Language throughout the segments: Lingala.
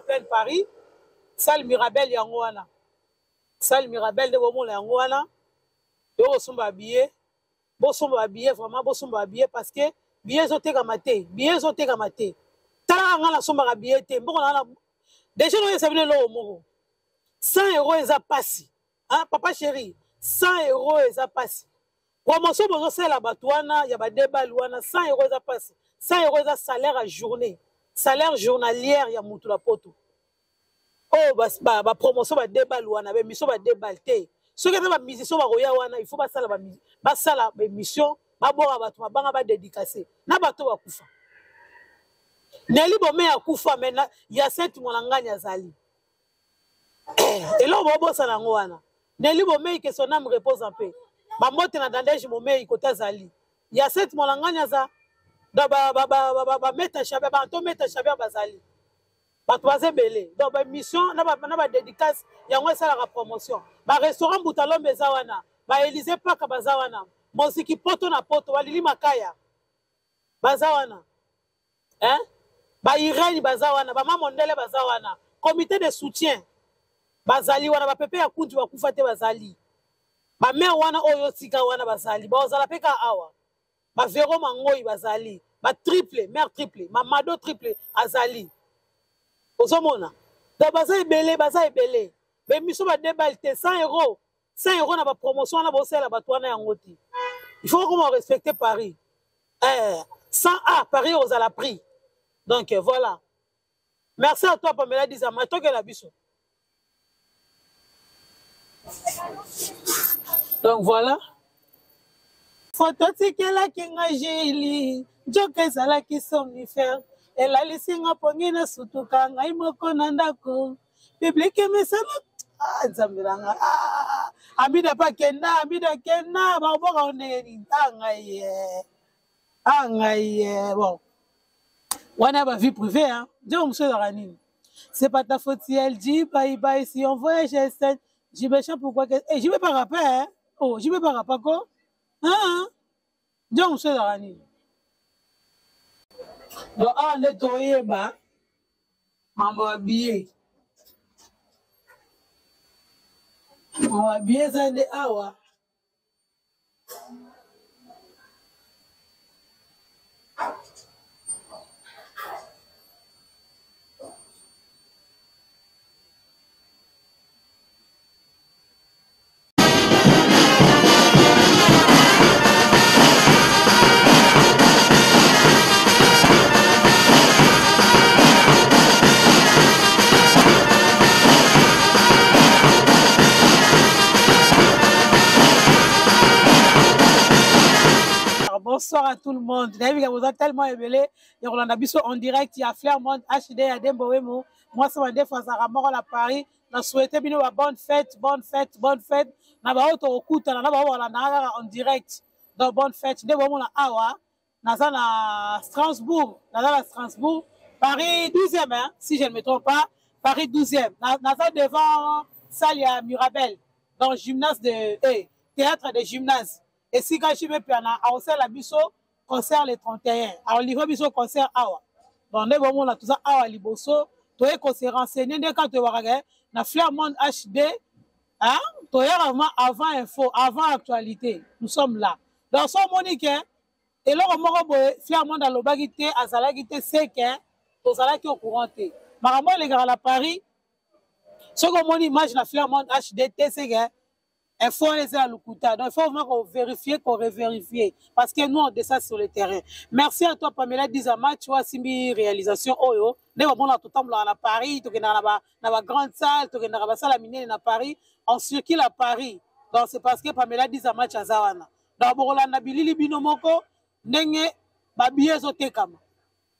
en pleine Paris. Salle Mirabel yango wana. Salle Mirabel nde bomona yango wana. Tokosomba billet. Bosomba ba billet vraiment, bosomba ba billet parce que billet ezotekama te. Billet ezotekama te. Talaka nga nasombaka billet te. Mbongo na nga déjà noyebisa bino eloko moko. 100 euros eza pasi. Ah, papa chéri, 100 euros eza pasi. Promotion bozosalela bato wana ya ba debal wana 100 euros eza pasi. 100 euros eza salaire ya journée. Salaire journalière ya mutu na poto. Oyo ba, ba, ba promotion ba debal wana, ba émission ba debal te. Soki eza ba musiciens bakoya wana, il faut basala ba basala ba émission, babwaka bato mabanga ba dédicacer na bato bakufa. Nelly Bome akufa mais na Yacinthe Mwanangani azali. Eh, eloko bobosana yango wana. Nelly Bomei que son âme repose en paix. Bambote na Dandege Momei kota azali. Yacinthe Mwanangani aza donc ba ba ba ba, ba, ba meta Chabert, ba Anto meta Chabert bazali. Bato baza ebele. Donc ba mission na ba na ba dédicace yango esalaka promotion. Ba restaurant Mbutalombe eza wana, ba Elysée Paka baza wana, Moziki poto na poto, ba Lili Makaya baza wana. Hein? Ba Irène baza wana, ba Mama Mondele baza wana. Comité de soutien bazali wana, ba pepe ya kuntu bakufa te bazali. Ba mère wana oyo tika wana bazali, bazala pe ka awa. Ba Vero Mangoi bazali, ba triple, mère triple, ma Mado triple azali. Ozomona? Donc baza ebele, baza ebele. Ba émission ba debal te 100 euros. 100 euros na ba promotion wana bosala bato wana yango te. Il faut comment respecter Paris. Eh, 100 A Paris ozala prix. Donc euh, voilà. Merci à toi Pamela Dizama, tokela biso. Donc voilà. Photo tikelaki nga Julie, nzoka ezalaki somnifère. Elalisi nga pongi na sutuka ngai moko na ndako. Public emesana ah, nzambe na nga ah, amida pa kenda amida kenda bakoboka ngo ndenge nini ah ngai ye ah ngai ye bon wana ba vie privée hein nzembo mosusu ezalaka nini c'est pas ta faute si elle dit bye bye si on voyage scène JB chante pourquoi que eh JB pas rappeur hein oh JB pas rappeur ko hein nzembo mosusu ezalaka nini donc awa nde toyeba mambo ya billet mambo ya billet eza nde awa Bonsoir à tout le monde. D'ailleurs, vous êtes tellement ébélé. Ya kolanda biso en direct ya Flair Monde HD ya Dembo Wemo. Moi, ça va des fois à Mort à Paris. Na souhaité bino ba bonne fête, bonne fête, bonne fête. Na ba oto okutana, na ba oyo na en direct. Donc bonne fête. Nde bomona awa naza na Strasbourg, naza na Strasbourg, Paris 12e hein, si je ne me trompe pas, Paris 12e. Naza devant salle ya Mirabel dans gymnase de eh, théâtre de gymnase. Esika JB Piana akosala biso concert le 31 akolivre biso concert awa donc nde bomona toza awa liboso toye ko se renseigner nde kaka toyebaka ke na Flair Monde HD hein, toyaka vraiment avant info avant actualité nous sommes là donc so omoni ke eloko moko boye Flair Monde alobaki te azalaki te c'est que tozalaki au courant te makambo elekaka na Paris soki omoni image na Flair Monde HD te c'est que Info wana eza ya lokuta. Donc il faut vraiment qu'on vérifie, qu'on revérifie. Parce que nous on descend sur le terrain. Merci à toi Pamela Dizama, tu vois simbi réalisation oyo. Nde bamona totambolaka na Paris, tokendaka na ba na ba grande salle, tokendaka ba salle minene na Paris, on circule à Paris. Donc c'est parce que Pamela Dizama aza wana. Donc bokolanda bilili bino moko ndenge ba billets ezotekama.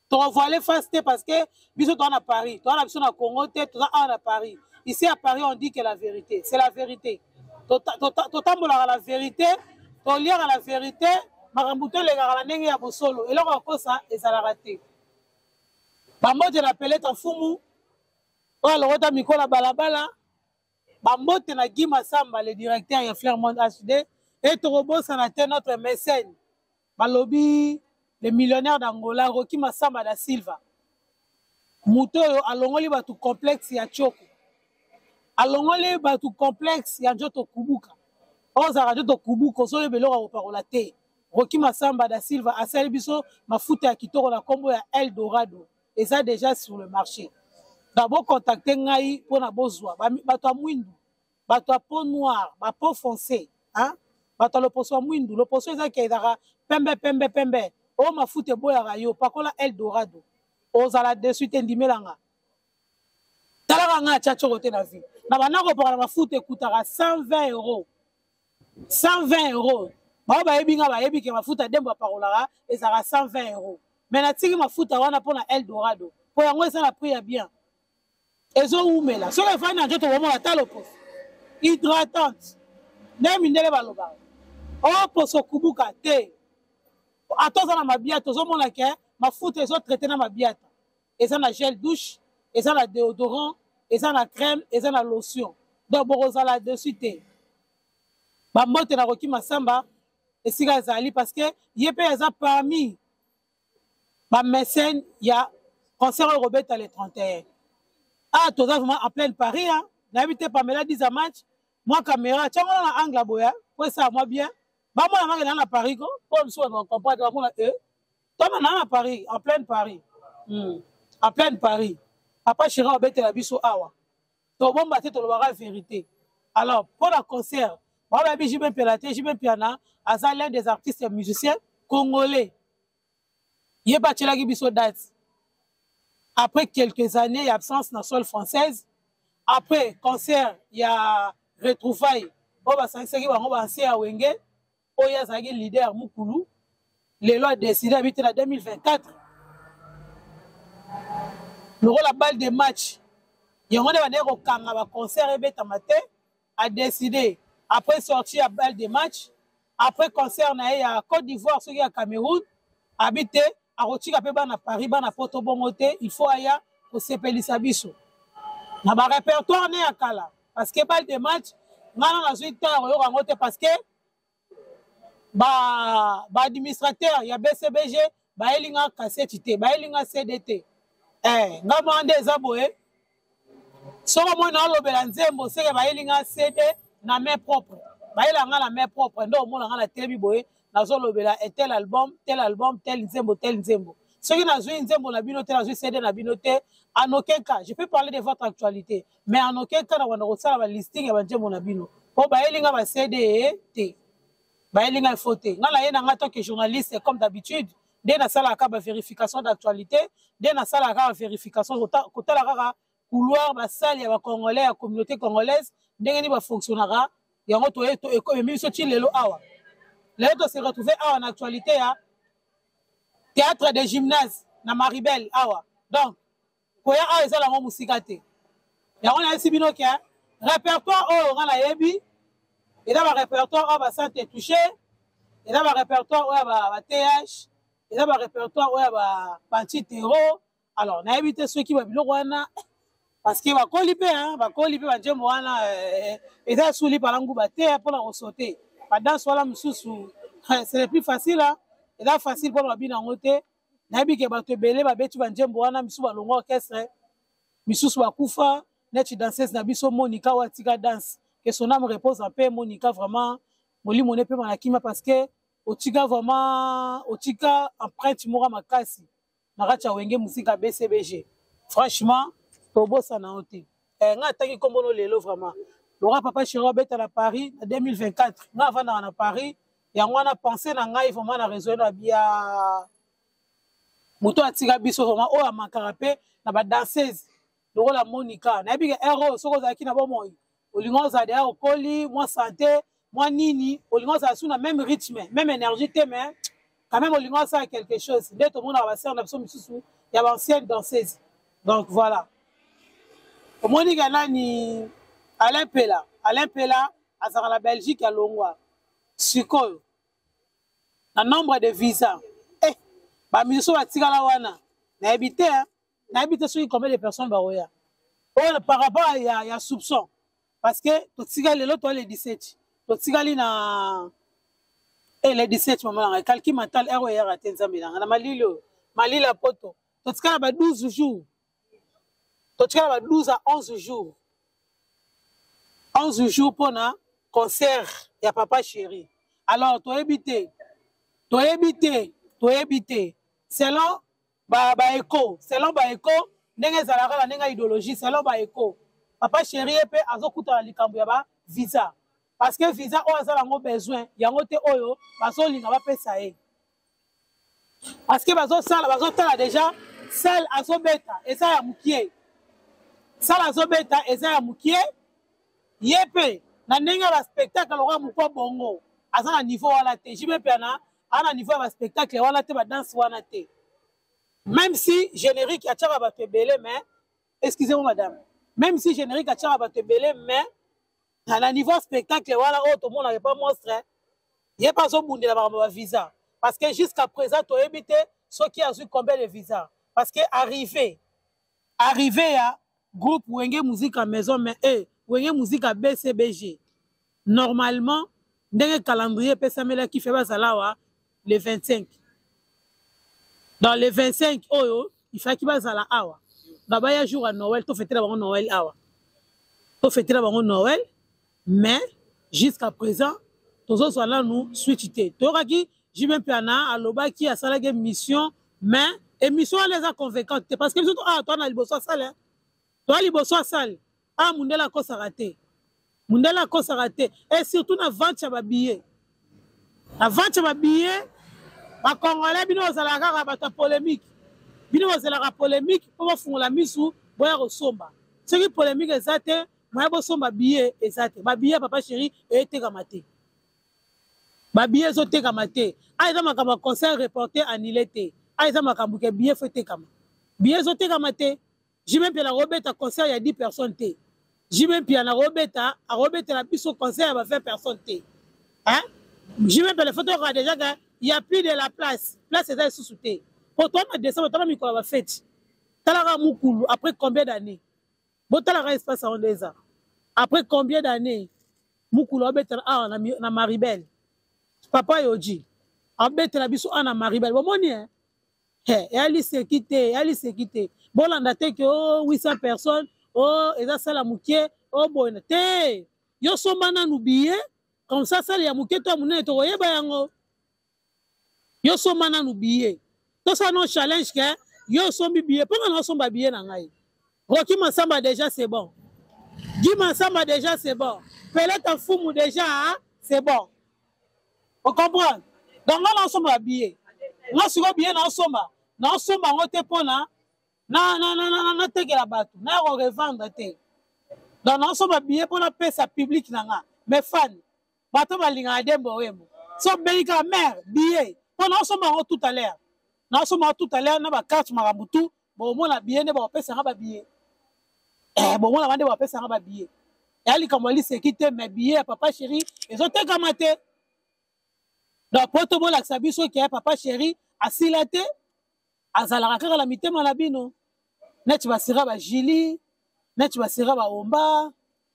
Toko voiler face te parce que biso toza na Paris, toza na biso na Congo te, toza awa na Paris. Ici à Paris on dit que la vérité, c'est la vérité. Totambolaka la vérité, toliaka la vérité, makambo to elekaka na ndenge ya bosolo, eloko ya kosa ezalaka te. Bambote na Peleta Mfumu, oyo alokota mikola balabala, bambote na Guy Massamba, le directeur ya Flair Monde HD, et tokobosana te notre mécène balobi le millionnaire d'Angola Rocky Massamba da Silva. Moto oyo alongoli bato complexe ya tioko, alongoli bato complexe ya nzoto kubuka. Oyo ozalaka nzoto kubuka, ozoyeba eloko ya kopakola te. Rocky Masamba da Silva asali biso mafuta ya kitoko na nkombo ya El Dorado, eza déjà sur le marché. Donc bocontacte ngai mpona bozwa bato ya mwindu, bato ya peau noire, ba peau foncée, hein? Bato ya loposo ya mwindu, loposo eza ke ezalaka pembe pembe pembe, oyo mafuta eboyaka yo, pakola El Dorado, ozala dessus te, ndimela nga. Talaka nga atya tshoko te na vie. Na banda kopakola mafuta ekutaka 120 euros. 120 euros. Bao bayebi nga bayebi ke mafuta dembo apakolaka ezalaka 120 euros. Mais natiki mafuta wana mpo na El Dorado, mpo yango eza na prix ya bien. Ezowumela soki efandi na nzoto, bomona ata loposo hydratante nde mindele balobaka, o poso kubuka te. Ata oza na mabiata, ozomona ke mafuta ezotraite na mabiata. Eza na gel douche, eza na déodorant, eza na crème, eza na lotion. Donc bokozala dessus te. Bambote na Rocky Masamba esika azali, parce que ye mpe aza parmi bamécène ya concert oyo kobeta le 31. Ah, toza vraiment en pleine Paris, hein? Nayebi te, Pamela Diza match mwa caméra tiango na angle boya po esala mwa bien, bamona ngake na na Paris ko po mosusu bato bacomprendre, bamona e toma na na Paris, en pleine Paris, En pleine Paris, papa chéri obetela biso awa, tobomba te, tolobaka vérité. Alors mpo na concert bao bayebi JB Mpiana te, JB Mpiana aza l'un des artistes musiciens congolais. Ye mpe atielaki biso date après quelques années ya absence na sol française, après concert ya retrouvaille oyo basangisaki bango baancien ya Wenge, oyo azalaki leader mokulu. Lelo adeside abi te na 2024 lokola balle de match yango nde bandeki kokanga baconcert ebetama te. Adeside après sortie ya balle de match, après concert na ye ya Côte d'Ivoire soki ya Cameroun, abi te akotika mpe bana Paris, bana Poto bongo te, il faut aya kosepelisa biso na barepertoire ne ya kala. Parce que balle de match ngai na nazwi temps ya koyoka yango te, parce que baadministrateur ba ya BCBG bayeli nga kaseti te, bayeli nga CD te. Nga mwana nde eza boye, soki omoni naolobela nzembo, seke bayeli nga CD na main propre, bayela nga na main propre, nde omona nga na telemi boye nazolobela tel album, tel album, tel nzembo, tel nzembo. Soki nazwi nzembo na bino te, nazwi CD na bino te, en aucun cas je peux parler de votre actualité, mais en aucun cas nakwanda kosala balisting ya banzembo na bino, mpo bayeli nga ba CD te, bayeli nga info te. Nga naye na nga tant que journaliste, comme d'habitude, nde nasalaka bavérification d'actualité, nde nasalaka kaka vérification, kotala kaka couloir basali ya bacongolais, ya communauté congolaise, ndenge nini bafonctionnaka. Yango ememi biso ti lelo awa. Lelo tose retrouve awa na actualité ya théâtre de gymnase na Maribel awa. Donc koya awa eza nango mosika te. Yango nayebisi bino ke répertoire oyo nga nayebi eza barépertoire oyo basante touché, eza barépertoire oyo ya ba TH, eza barépertoire oyo ya bantitero. Alors nayebi te soki babiloko wana, parce que bakoli mpe, bakoli mpe banzembo wana eza suli pala nguba te mpona kosote badanse wana mosusu. C'est le plus facile, eza facile mpona babina yango te. Nayebi ke bato ebele babeti banzembo wana, misusu balongwa orchestre, misusu bakufa, neti danseuse na biso Monica oyo atika danse, que son âme repose en paix. Monica, vraiment molimo ne pema na kima, parce que otika vraiment, otika empreinte moko makasi na kati ya Wenge Musika BCBG. Franchement tobosana yo te. Nga ataki nkombo no lelo vraiment loka papa chéri abeta na Paris na 2024, nga avandaka na Paris. Yango wana pensée na ngai vraiment na réseau na bia moto atika biso vraiment oyo amakaka mpe na badanseuse lokola Monica. Nayebi ke heure oyo soki ozalaki na bomoi, olinga ozala deya okoli mwa santé mwa nini, olinga ozala su na même rythme, même énergie te, mais quand même olinga osala quelque chose nde tomonaka basere na biso misusu ya baancienne danseuse. Donc voilà, omoni ka nani, Alain Pela. Alain Pela azalaka na Belgique, alongwa sikoyo na nombre de visa. Bamisusu batikala wana, nayebi te, nayebi te soki combien de personnes bakoya oyo par rapport ya soupçon, parce que totikali lelo toa le 17, totikali na le 17. Mama na ngai, calcul mental ere oyo eyaka te. Nzambe na ngai, na malili oyo, malili ya Poto, totikali na ba 12 jours. Totikala ba 12 à 11 jours. 11 jours mpona concert ya papa chéri. Alors toyebi te, toyebi te, toyebi te. Selon ba ba echo, selon ba echo ndenge ezalaka na ndenge ya idéologie, selon ba echo. Papa chéri ye mpe azokutana likambo ya ba visa. Parce que visa oyo aza nango besoin, yango te oyo bazolinga bapesa ye. Parce que bazosala, bazotala déjà salle azobeta eza ya mukie. Salle azobeta eza ya mukie. Ye pe na ndenge ya ba spectacle lokola mokwa bongo aza na niveau wana te. JB Mpiana aza na niveau ya ba spectacle wana te, ba danse wana te. Même si générique atiaka bato ebele, mais excusez-moi madame, même si générique atiaka bato ebele, mais na niveau spectacle wana oyo tomonaka epa monstre, ye mpe azobundela makambo ya visa. Parce que jusqu'à présent toyebi te soki azwi combien de visa. Parce que arrivé ya groupe Wenge Musica Maison, mais Wenge Musica BCBG, normalement ndenge calendrier epesamelaki fe bazala awa le 25. Dans le 25 oyo il fallait bazala awa. Babaya jour à Noël, to fêter bango Noël awa. To fêter bango Noël, mais jusqu'à présent tozozwa nanu switch te. Toyokaki JB Mpiana alobaki asalaki émission, mais émission wana eza convaincante te parce que biso awa toa na liboso ya salle, toa liboso ya salle. Ah, mundele akosaka te. Mundele akosaka te. Et surtout na vente ya ba billets. Na vente ya ba billets, ba Congolais bino bozalaka kaka bato ya polémique. Bino bozalaka polémique po bofungola misu boya kosomba. Soki polémique eza te, moya bosomba billet eza te. Ba billets papa chéri etekama te. Ba billets ezotekama te. Ah, eza makambo ya concert reporté annulé te. Ah, eza makambo ke billet faut etekama. Billet ezotekama te. JB Mpiana akobeta concert ya 10 personnes te. JB Mpiana akobeta, akobetela biso concert ya ba 20 personnes te. Hein? JB Mpiana faut toyoka déjà que il y a plus de la place. Place eza lisusu te. Po toi na décembre, tala mikolo ba fête. Talaka mukulu après combien d'années? Botalaka espace yango nde eza. Après combien d'années? Mukulu abetela awa na Maribel. Papa Yoji abetela biso awa na Maribel. Bomoni hein? He, eya liseki te, eya liseki te. Bolanda te ke oh 800 personnes, oh eza sala mokie, oh boye na te. Yo somba nanu billet, comme ça sala ya mokie to ya monene tokoyeba yango. Yo somba nanu billet. Tosala no challenge ke yo osombi billet, mpo nga naosomba billet na ngai. Rocky Massamba déjà c'est bon. Guy Massamba déjà c'est bon. Peleta Mfumu déjà c'est bon. Vous comprenez? Donc nga naosomba billet. Nga sikoyo billet naosomba, naosomba yango te mpona natekela bato, naya ko revendre te. Donc naosomba billet mpona pesa public na nga, mes fans, bato balingaka Dembo Wembo. So obengi kaka mère billet, mpo naosomba yango tout à l'heure. Naosomba yango tout à l'heure na ba carte makambo tout, bomona billet nde bakopesa nga ba billet. Bomona ba nde bakopesa nga ba billet. Ya likambo ya liseki te, mais billet ya papa chéri ezotekama te. Donc po tobolakisa biso ke papa chéri asila te, azalaka kaka na mitema na bino. Neti basira ba Julie, neti basira ba Omba,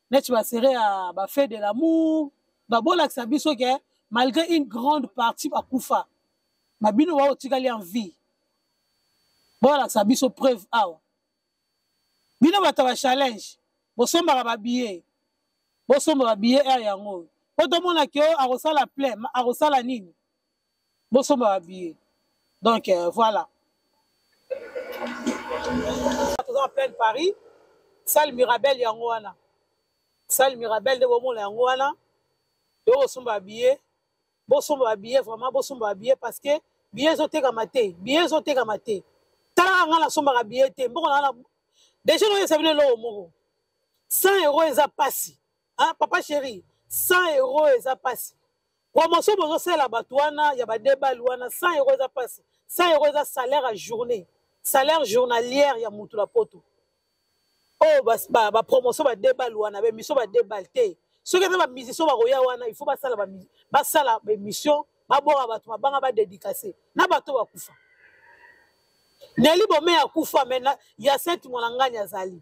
neti basere ya ba fait de l'amour. Donc bolakisa biso ke malgré une grande partie bakufa, ma bino ba otikali en vie. Bolakisa biso preuve awa. Bino bato ba challenge, bosombaka ba billets. Bosomba ba billets air yango. Po tomona ke oyo akosala plein, akosala nini? Bosomba ba billets. Donc voilà. Toza en pleine Paris, salle Mirabel yango wana. Salle Mirabel nde bomona yango wana. Yo bosomba ba billets. Bosomba ba billets vraiment, bosomba ba billets parce que billet ezotekama te, billet ezotekama te. Talaka nga nasombaka billet te, mbongo na nga na déjà noyesa bino eloko moko. 100 euros eza pasi. Hein, papa chéri, 100 euros eza pasi. Promotion bozosala bato wana ya ba deux balles wana, 100 euros eza pasi. 100 euros eza salaire ya journée, salaire journalière ya mutu na poto. Oyo ba promotion ba deux balles wana, ba émission ba deux balles te. Soki eza ba musiciens bakoya wana, il faut basala ba basala ba émission, babwaka bato mabanga ba dédicacer na bato bakufa. Nelly Bomé akufa, mais na Yacinthe Mwanangani azali.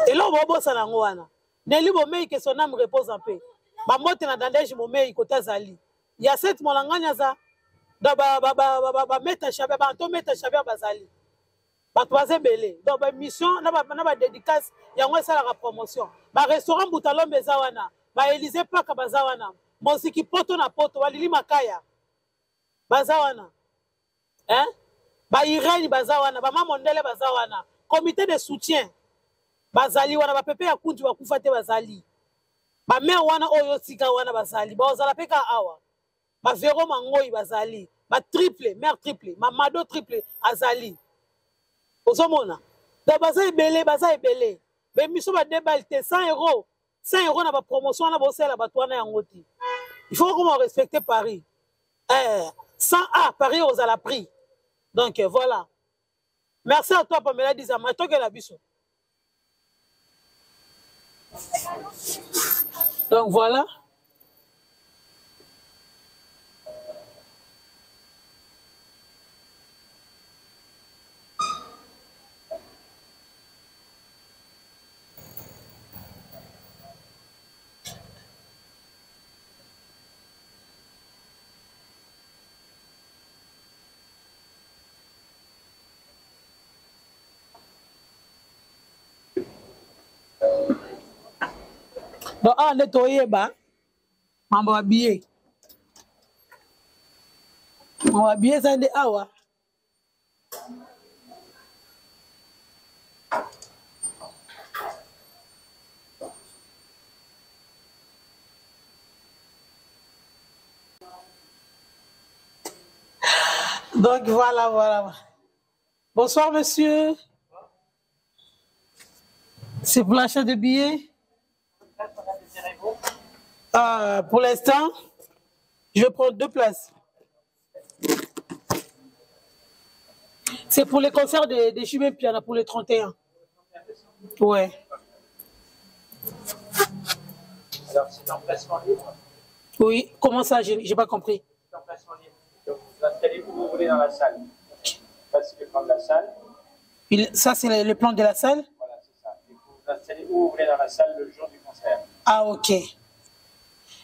Eloko bobosana yango wana. Nelly Bomé, que son âme repose en paix. Bambote na Dandege Momei kota azali. Yacinthe Mwanangani aza. Da ba ba ba ba ba ba Maître Chabert, ba Anto Maître Chabert bazali. Bato baza ebele. Donc ba émission na ba na ba dédicace yango esalaka promotion. Ba restaurant Butalombe eza wana, ba Elysée Paka baza wana, moziki poto na poto, ba Lili Makaya baza wana. Hein? Ba Irène baza wana, ba Mamondele baza wana. Comité de soutien bazali wana, ba pepe ya kuntu bakufa te bazali. Ba mère wana oyo tika wana bazali, bazala pe ka awa. Ba Vero Mangoi bazali, ba triple, mère triple, ma Mado triple azali. Ozomona? Donc baza ebele, baza ebele. Ba émission ba debal te 100 euros. 100 euros na ba promotion wana bosala bato wana yango te. Il faut comment respecter Paris. Eh, 100 A Paris ozala prix. Donc voilà. Merci à toi Pamela Dizama, tokela biso. Donc voilà. Donc awa nde toyeba mambo ya billet, mambo ya billet eza nde awa. Donc voilà, voilà. Bonsoir monsieur. C'est pour l'achat de billets? Pour l'instant, je vais prendre 2 places. C'est pour les concerts de JB Mpiana pour le 31. Ouais. Alors, c'est l'emplacement libre? Oui, comment ça, j'ai pas compris. C'est l'emplacement libre. Donc, vous installez où vous voulez dans la salle. Ça, c'est le plan de la salle. Ça, c'est le plan de la salle? Voilà, c'est ça. Et vous vous installez où vous voulez dans la salle le jour du concert. Ah, ok.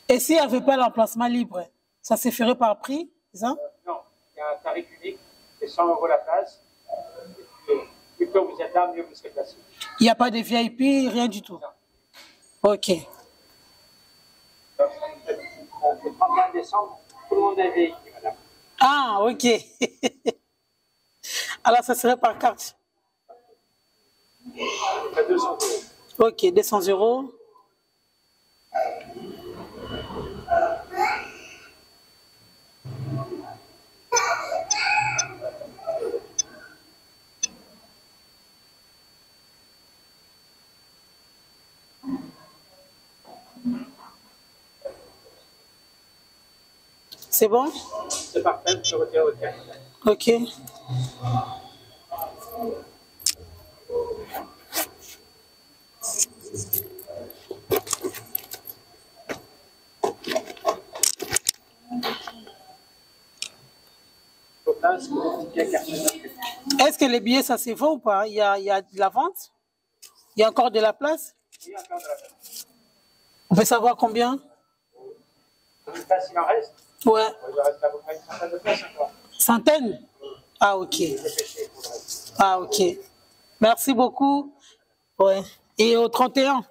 Et s'il n'y avait pas l'emplacement libre, ça se ferait par prix, c'est ça? Non, il y a un tarif unique, c'est 100 euros la place. Et puis, plus tôt vous êtes là, mieux vous serez placé. Il n'y a pas de VIP, rien du tout? Non. Ok. Donc, le 31 décembre, tout le monde est VIP, madame. Ah, ok. Alors, ça serait par carte? À 200 euros. Ok, 200 euros. C'est bon? C'est parfait, je retire votre carte. Ok. Est-ce que les billets, ça se vend ou pas? Il y a de la vente? Il y a encore de la place? Oui, encore de la place. On peut savoir combien? Combien de places il en reste? Ouais. Il en reste à peu près une centaine de places encore. Centaine? Ah, ok. Ah, ok. Merci beaucoup. Ouais. Et au 31.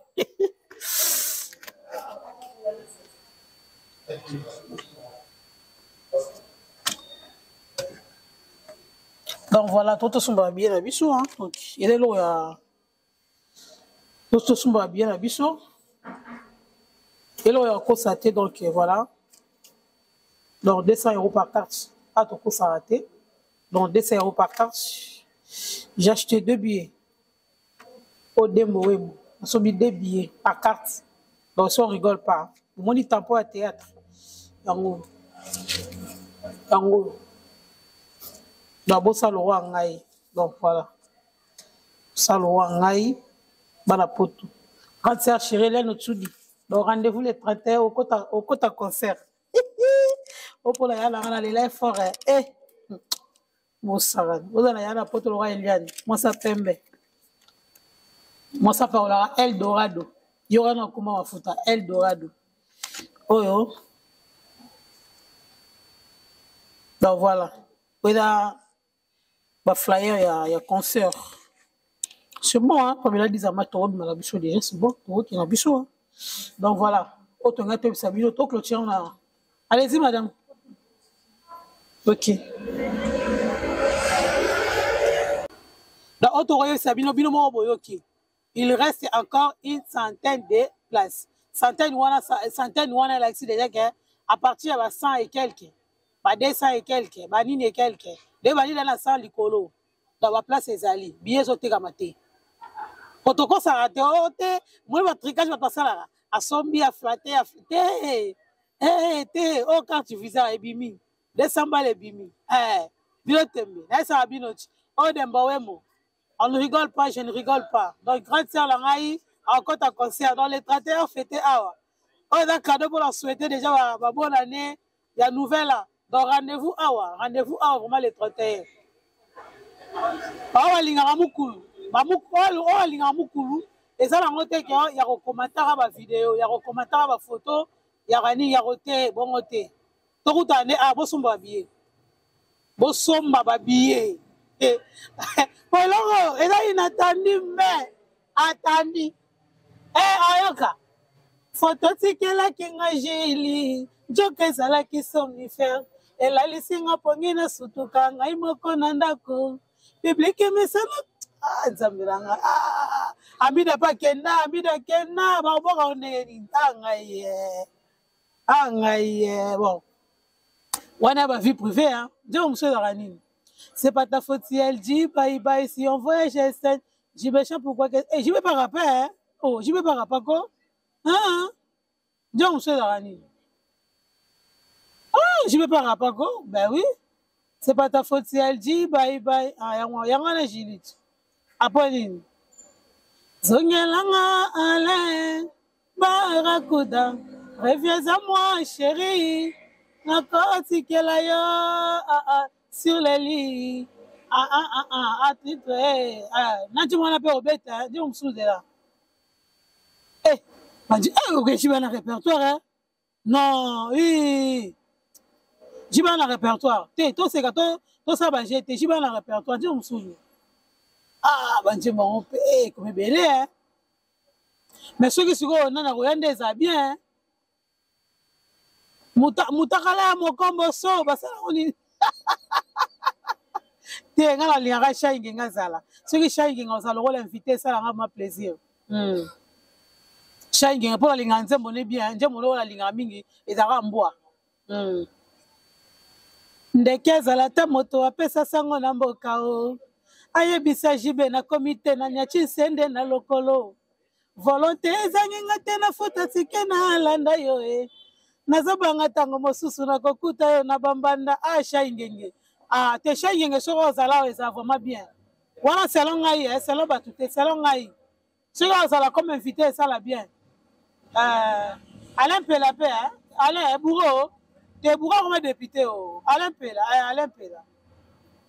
Donc voilà, tout ce qui bien la biso, hein. Donc, il est là, tout ce qui bien la biso. Et là, il y a constaté, donc voilà. Donc 200 euros par carte. Ah, tout ça raté. Donc 200 euros par carte. J'ai acheté 2 billets. Au démo, oui. On a mis 2 billets par carte. Donc ça, on rigole pas. Mon dit tampon à théâtre. Yango. Yango. D'abord, ça le roi ngai. Donc voilà. Ça le roi ngai. Bana poto. Quand c'est chéri, là, nous dit. Donc rendez-vous les 31 au côté concert. Au pour la yana, on a les lèvres fortes. Eh. Moussa, vous allez yana poto le roi Eliane. Moi ça pembe. Moi ça parlera El Dorado. Il y aura un comment mafuta El Dorado. Oh yo. Donc voilà. Voilà. Ba flyer ya concert. C'est bon, hein? Pamela Dizama, tokobima na biso déjà, c'est bon, tokoki na biso. Hein? Donc voilà, oyo tongai toyebisa bino, toclôture na. Allez-y, madame. Ok. Donc, oyo tokoyebisa bino, bino moko boyoki. Il reste encore une centaine de places. Centaine wana, centaine wana elakisi déjà que à partir ya ba 100 et quelques, ba 200 et quelques, ba nini et quelques, nde banini na 100 likolo. Donc ba place ezali, billet ezotekama te. Po tokosaka te, oh te, moi ba tricage bato basalaka, asombi, aflate, te, eh, te, oh carte visa ebimi, 200 balles ebimi, eh, bino tembe, nayesaka bino ti, oh Demba Wembo, on ne rigole pas, je ne rigole pas. Donc grande sœur la ngai, akota concert, dans les 31 fêté awa. Oh, eza cadeau pour la souhaiter déjà ba, ba bonne année, ya nouvelle an. Donc rendez-vous awa, rendez-vous awa vraiment les 31. Awa alingaka mukulu, ba mukulu, oyo alingaka mukulu, eza nango te ke ya kokomataka ba video, ya kokomataka ba photo, ya kani ya kote bongo te. Tokutana nde awa, bosomba ba billet. Bosomba ba billet. Po eloko eza inattendu mais attendu. Eh ayoka. Photo tikelaki nga Julie, nzoka ezalaki somnifère. Elalisi nga pongi na sutuka ngai moko na ndako. Public emesana. Ah, Nzambe na nga. Ah, Amida pa kenda, Amida kenda, bakoboka ndenge nini? Ah, ngai ye. Ah, ngai ye. Bon. Wana ba vie privée, hein. Nzembo mosusu ezalaka nini? C'est pas ta faute si elle dit bye bye, si on voyage scène. JB chante pourquoi que... Eh, JB pas rappeur, hein? Oh, JB pas rappeur quoi? Hein? Nzembo mosusu ezalaka nini? Ah, JB pas rappeur quoi? Ben oui. C'est pas ta faute si elle dit bye bye. Ah, yango, yango wana Julie. Après nini? Zongelanga Alain Barracuda, reviens à moi chérie. Nakotikela yo ah, ah, sur les lits. Ah, ah, ah, ah, ah, titre, eh, ah. Nanti mwana pe obeta, ndio mosusu zela. Eh, bandi, eh, okeshi na répertoire, hein? Non, oui. Jiba na répertoire. Te, to seka to to sa ba jete, jiba na répertoire, ndio mosusu. Ah, bandi bango pe, eh, comme ebele, hein? Mais soki sikoyo nana koya nde eza bien, hein? Mutakala ya mokombo so basala ngo nini? Te, nga nalingaka Shai Ngenga azala. Soki Shai Ngenga ozala lokola invité, esalanga ma plaisir. Shai Ngenga mpo nalingaka nzembo ne bien, nzembo oyo nalingaka mingi ezalaka mbwa. Ndeke azala ta moto apesa sango na mboka o. Ayebisa JB nakomi te na nyachi nsende na lokolo. Volonté ezangi nga te na futa tike na alanda yo e. Nazobanga tango mosusu nakokuta yo na bambanda. Ah, Shai Ngenge. Ah, te Shai Ngenge soki ozala oyo eza vraiment bien. Wana selon ngai, eh, selon bato te, selon ngai. Soki ozala comme invité esala bien. Alain Mpela pe, hein? Alain, eh, bourreau. Te bourreau comme député oh. Alain Mpela, eh, Alain Mpela.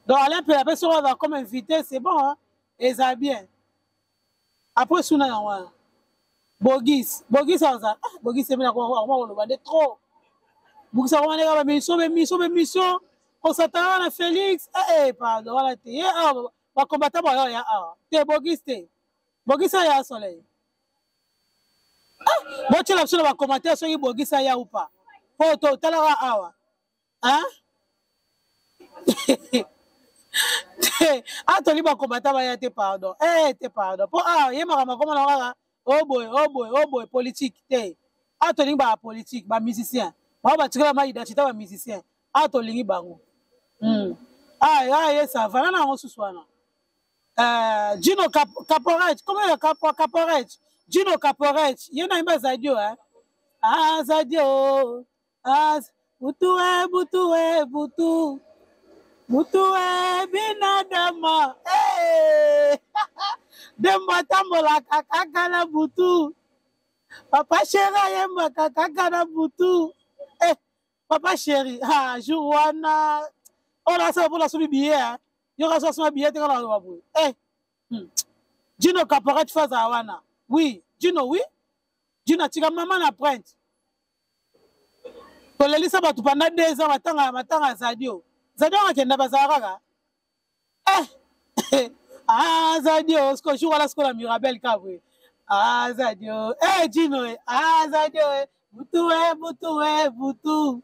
Donc Alain Mpela pe soki ozala comme invité, c'est bon, hein? Eza bien. Après suna na wana. Bogis, Bogis aza, ah, Bogis emela ko akoma koloba nde trop. Bogis akoma nde ba mission, ba mission, ba mission. Kosatana na Félix, eh eh pardon, wana te. Ye ah ba combattant ba ya ah. Te Bogis te. Bogis ya soleil. Ah, botiela biso na ba commentaire soki Bogis aya ou pas. Po to talaka awa. Hein? Te, atoli ba combattant baya te pardon. Eh te pardon. Po ah ye makambo akoma na kaka oh boy, oh boy, oh boy politique te. Atolingi ba politique, ba musicien. Ba ba tikala ma identité ba musicien. Atolingi bango. Ah, ah ye ça va na ngo susu wana. Gino Caporet, comment il Caporet? Gino Caporet, ye na imba Zadio hein. Ah Zadio. Ah, butu e, butu e, butu. Butu e, binadama. Eh! Dembo atambolaka kaka na butu. Papa chéri ayembaka kaka na butu. Eh, papa chéri, ah, jour wana. Oh, là, ça va pour la somi billet, hein. Yo ka so billet te kala ba boye. Eh. Gino Caporet faza wana. Oui, Gino oui. Gino atika mama na print. Tolelisa bato pendant 2 ans matanga matanga Zadio. Zadio akenda bazala kaka. Eh! Azadio, siko jour wana siko na Mirabel Kabwe. Azadio, eh Gino, eh, Azadio, eh, butu eh, butu eh, butu.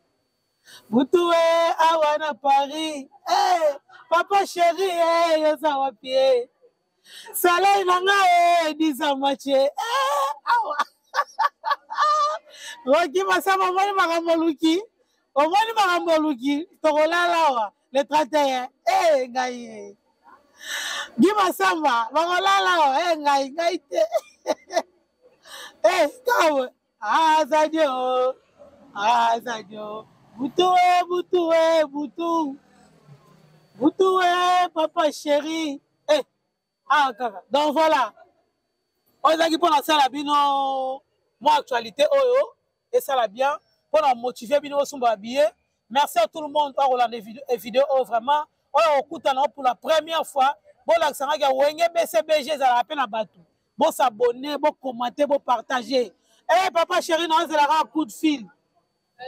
Butu eh, awa na Paris. Eh, papa chéri eh, yoza wapi eh. Soleil na nga eh, disa moitié. Eh, awa. Rocky Masamba omoni makambo oluki. Omoni makambo oluki. Tokolala awa le 31. Eh, ngai eh. Guy Masamba bakolala awa eh, ngai ngai te. Eh, kawe. Azadio. Azadio. Butu eh, butu eh, butu. Butu eh, papa chéri. Eh, ah kaka. Donc voilà. Oyo ezalaki mpo nasala bino mwa actualité oyo esala bien mpo na motiver bino bosomba ba billet. Merci à tout le monde oyo akolanda vidéo oyo vraiment oyo okutana pour la première fois bolakisa ngaki ya Wenge BCBG ezalaka mpe na bato. Bosabonne, bokommente, bopartage. Eh papa chéri na ozelaka coup de fil.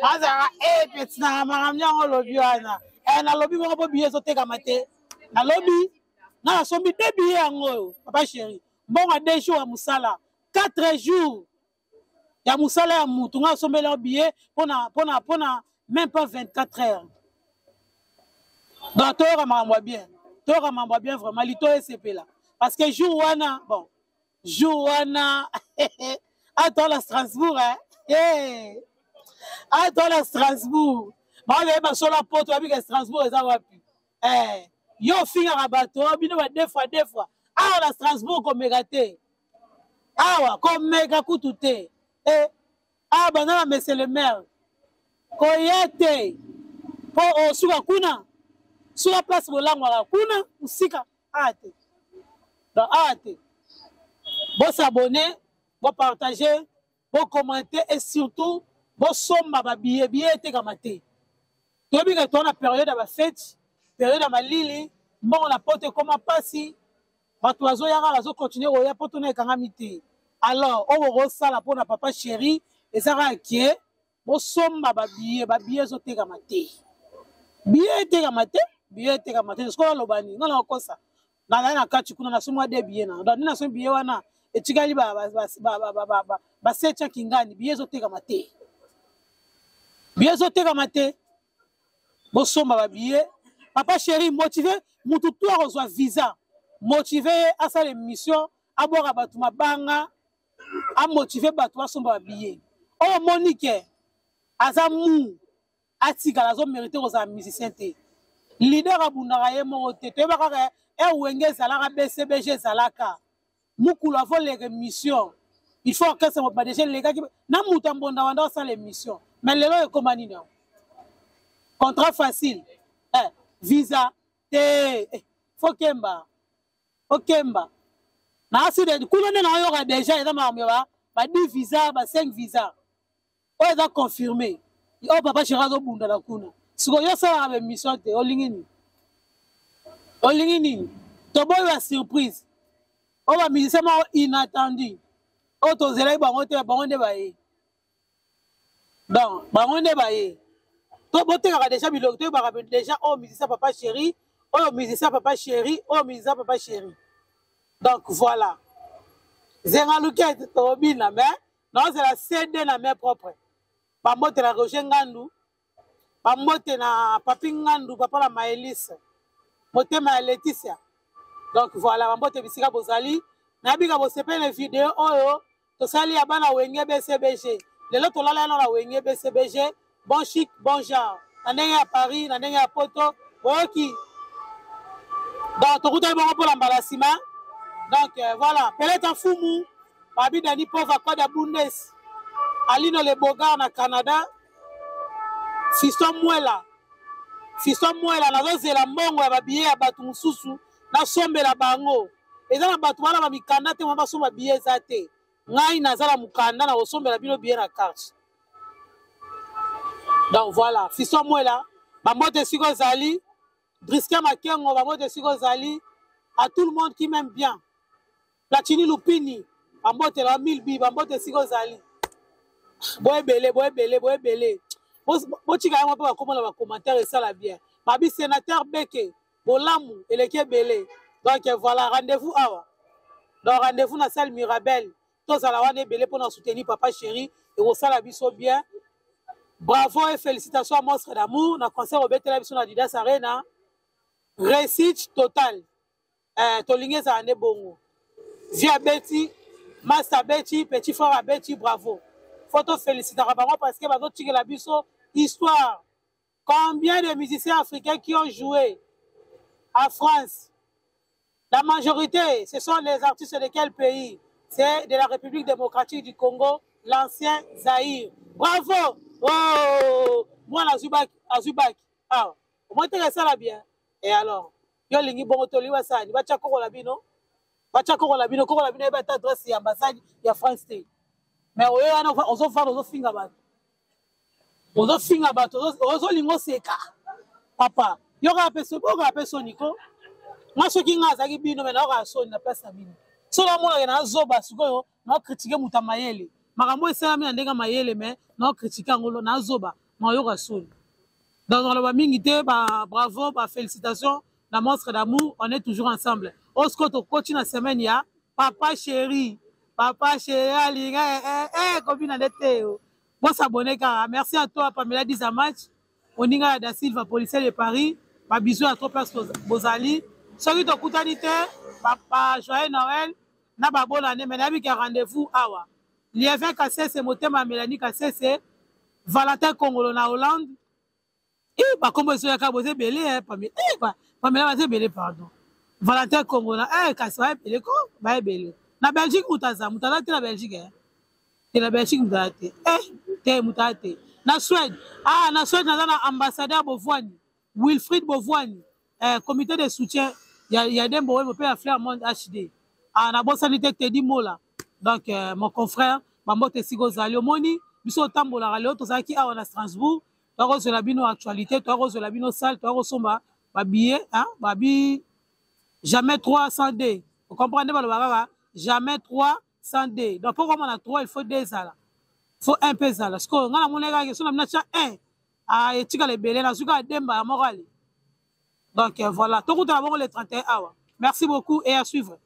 Azalaka eh petit na makambo yango olobi wana. Eh nalobi moko mpo billet ezotekama te. Nalobi nga nasombi deux billets yango oyo papa chéri. Mbongo ya 2 jours ya mosala, 4 jours ya mosala ya mutu nga asombeli yango billet pona pona pona même pas 24 heures. Donc toyoka makambo ya bien, toyoka makambo ya bien vraiment lito esepela parce que jour wana bon jour wana atola na Strasbourg hein? Hey. Atola na Strasbourg baoyeba basolo ya poto babika Strasbourg eza wapi eh, yo ofingaka bato bino ba deux fois deux fois awa na Strasbourg komeka te awa komeka kutu te eh, awa banda na monsieur le maire koya te mpo osuka kuna suka place bolangwaka kuna mosika awa te donc awa te bosabonne bopartage bokommente et surtout bosomba babillet billet etekama te toyebi ke toza na periode ya bafete periode ya malili mbongo na poto ekoma mpasi bato bazoyaka bazokontinue koya poto na ekangami te alors oyo bokosala mpo na papa chéri eza kaka ke bosomba babillet babillet ezotekama te billet etekama te billet etekama te sikoyo aloba nini nga nakokosa nazali na kati kuna nasombi mwa de billet na donc nde nasombi billet wana etikali basetya kingani billet ezotekama te billet ezotekama te bosomba babillet papa chéri motive mutu tu akozwa visa motive ye asala émission abwaka bato mabanga amotive bato basomba babillet oyo omoni ke aza mu atikala azo merite kozala musicien te leader abundaka ye moko te toyeba kaka e wenge ezalaka bcbg ezalaka mukulu avoleka émission il faut orchestre mobima deja elekaki na moto ya mbonda wanda osala émission mais lelo ekoma nini yango contrat facile eh, visa te eh, fo kemba okemba naasi kuna nde nayoka deja eza makambo ya ba 10 visa ba 5 visa oyo eza confirme oyo papa chéri azobunda na kuna sikoyo yo osalaka baémission te olingi nini olingi nini toboyi ba surprise oyo bamusicien moko inattendu oyo tozelaki bango te bango nde baye donc bango nde baye to botekaka deja biloko toyebaka deja oyo musicien papa chéri oyo musicien papa chéri oyo musicien papa chéri donc voilà zenga lukete tobina mais naozela cd na main propre bambote na roger ngandu bambote na papi ngandu papa na maelise motema ya leticia donc voilà bambote bisika bozali nayebika bosepeli na video oyo tosali ya bana wenge bcbg lelo tolala yana na wenge bcbg bon chic bon genre na ndenge ya paris na ndenge ya poto boyoki donc tokutani bongo mpo na mbala nsima donc euh, voilà peleta mfumu babi dani pova koda bundes alino le bogar na canada fiston mwela fiston mwela nazozela mbongo ya babiye ya bato mosusu nasombela bango eza na bato wana bamikanda te mwa basomba biye eza te ngai naza na mokanda na kosombela bino biye na carte donc voilà fiston mwela bambote esika ozali brisquin makengo bambote esika ozali à tout le monde qui m'aime bien platini lupini bambote na mille bi bambote esika ozali boebele boebele boebele botika yango mpe bakoma na bacommentaire esala bien babi sénateur beke. Bolamu eleki ebele. Donc voilà, rendez-vous awa. Donc rendez-vous na salle Mirabel. Tozala wana ebele pona soutenir papa chéri ekosala biso bien. Bravo et félicitations à Monstre d'amour na concert obetela biso na Adidas Arena. Réussite totale. Eh, tolingi ezala nde bongo. Vieux abeti, master abeti, petit frère abeti, bravo. Faut to félicitaka bango parce que bazotikela biso histoire. Combien de musiciens africains qui ont joué à France? La majorité, ce sont les artistes de quel pays? C'est de la République démocratique du Congo, l'ancien Zaïre. Bravo! Oh! Moi, azui bac. Ah, moi, tu ça bien. Et alors? Yo lingi bongo toli basani, bacha koko la bino. Bacha koko la bino, koko la bino eba ta adresse ya ambassade ya France te. Mais oyo wana ozofanda ozofinga bato. Ozofinga bato, ozolinga oseka. Papa, yoka pe soni, yoka pe soni ko. Nga soki nga azalaki bino mais nayoka soni na place na bino. Soki namonaka na zoba sikoyo, na critiquer moto ya mayele. Makambo esalami na ndenge ya mayele mais na critiquer yango na zoba, nayoka soni. Donc naloba mingi te, ba bravo, ba félicitations na Monstre d'amour, on est toujours ensemble. Osko tokoti na semaine ya papa chéri. Papa chéri alinga eh eh, eh kobina nde te. Bon s'abonner kaka. Merci à toi Pamela Dizamach, oninga ya Da Silva, policier de Paris. Ba bisous à toi place bozali. Soki tokutani te, papa joyeux Noël na ba bonne année, mais nayebi ke rendez-vous awa. Lievin Kasese motema ya Mélanie Kasese, Valentin Kongolo na Hollande. Eh bakombo ezoyaka boza ebele eh Pamela. Eh ba Pamela baza ebele pardon. Valentin Kongolo eh kasi ba ebele ko ba ebele. Na Belgique moto aza, moto aza te na Belgique eh. Te na Belgique moto aza te. Eh te moto aza te. Na Suède, ah na Suède naza na ambassadeur Bovwani, Wilfried Bovwani, eh, comité de soutien ya, ya Dembo Wembo pe ya Flair Monde HD. Ah nabosani te Teddy Mola. Donc euh, mon confrère, bambote esika ozali omoni biso otambolaka lelo tozalaki awa na Strasbourg tokozwela bino actualité tokozwela bino salle tokosomba ba billets hein ba bi jamais 302 comprendre nde balobaka kaka jamais 302 donc mpo komona 3 il faut 2 ezala faut 1 mpe ezala sikoyo ngai namoni kaka question na bino atya 1 ah, etikala ebele nazwi kaka de mbala moko ale donc euh, voilà tokutana bongo le 31 awa merci beaucoup et à suivre.